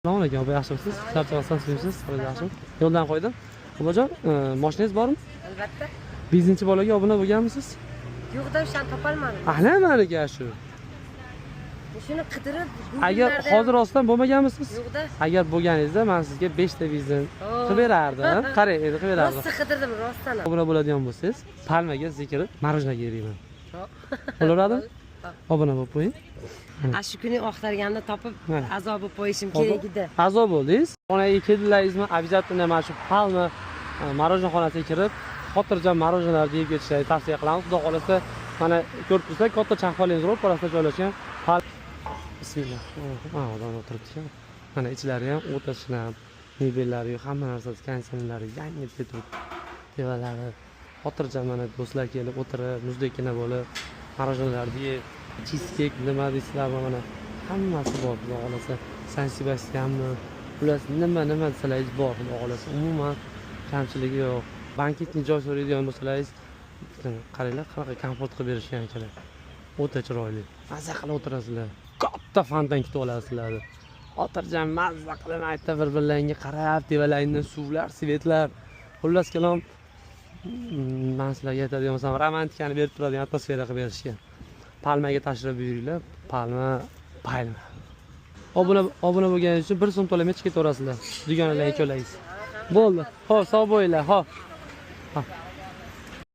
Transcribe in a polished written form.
Assalomu alaykum, opa, yaxshimisiz? Charchamasdan suyimsiz, yaxshimi? Yo'ldan qo'ydim. Opajon, moshinangiz bormi? Albatta. Benzinchi bolaga obuna bo'lganmisiz? Yo'qda, o'shani topolmadim. Ana maniki shu. Shuni qidirib Agar Google'larda hozir rostdan bo'lmaganmisiz? Yo'qda. Agar bo'lganingizda men sizga 5 ta benzin qilib berardim. Qarang, endi qilib berardim. Rosa qidirdim, rostdan ham. Obuna bo'ladigan bo'lsangiz, Palmaga sizga kirib мороженое berayman. Bo'laveradimi? Obuna bo'lib qo'ying. A, shu kuni oqtarganda topib Mana. a'zo bo'lib qo'yishim kerak edi. A'zo bo'ldingiz. Xonaga keldilaringizmi, обязательно mana shu Palma мороженое xonasiga kirib, xotirjam мороженое larni yeb ketishlarini tavsiya qilamiz. Xudo xohlasa, mana ko'rib turibsizlar, katta charxpalak ro'parasida joylashgan. Bismillah. Ha, odam o'tiribdi ekan. Mana ichlari ham o'ta shinam, mebellari, hamma narsasi, konditsionerlari yangi turibdi. Tevalari xotirjam, mana do'stlar kelib o'tirib, muzdekkina bo'lib, мороженое larni yeb, cheesecake nima deysizlarmi, mana hammasi bor, xudo xohlasa. San Sebastianmi, xullas, nima nima desalaringiz bor, xudo xohlasa. Umuman kamchiligi yo'q. Банкетный joy so'raydigan bo'lsalaringiz, qaranglar, qanaqa komfort qilib berishgan ekanlar. O'ta chiroyli. Mazza qilib o'tirasizlar. Katta fontan kutib olasizlar. Xotirjam mazza qilib aytda bir-birlaringga qarab, tevalaringdan suvlar, свет lar. Xullas kalom, man sizlarga aytadigan bo'lsam, romantikani berib turadigan atmosfera qilib berishgan. Palmaga tashrif buyuringlar. Palma, Palma. Obuna bo'lganingiz uchun 1 so'm to'lamay chiqib ketaverasizlar. Dugonalar ikkovlaringiz. Bo'ldi. Xo'p, sog' bo'linglar. Xo'p.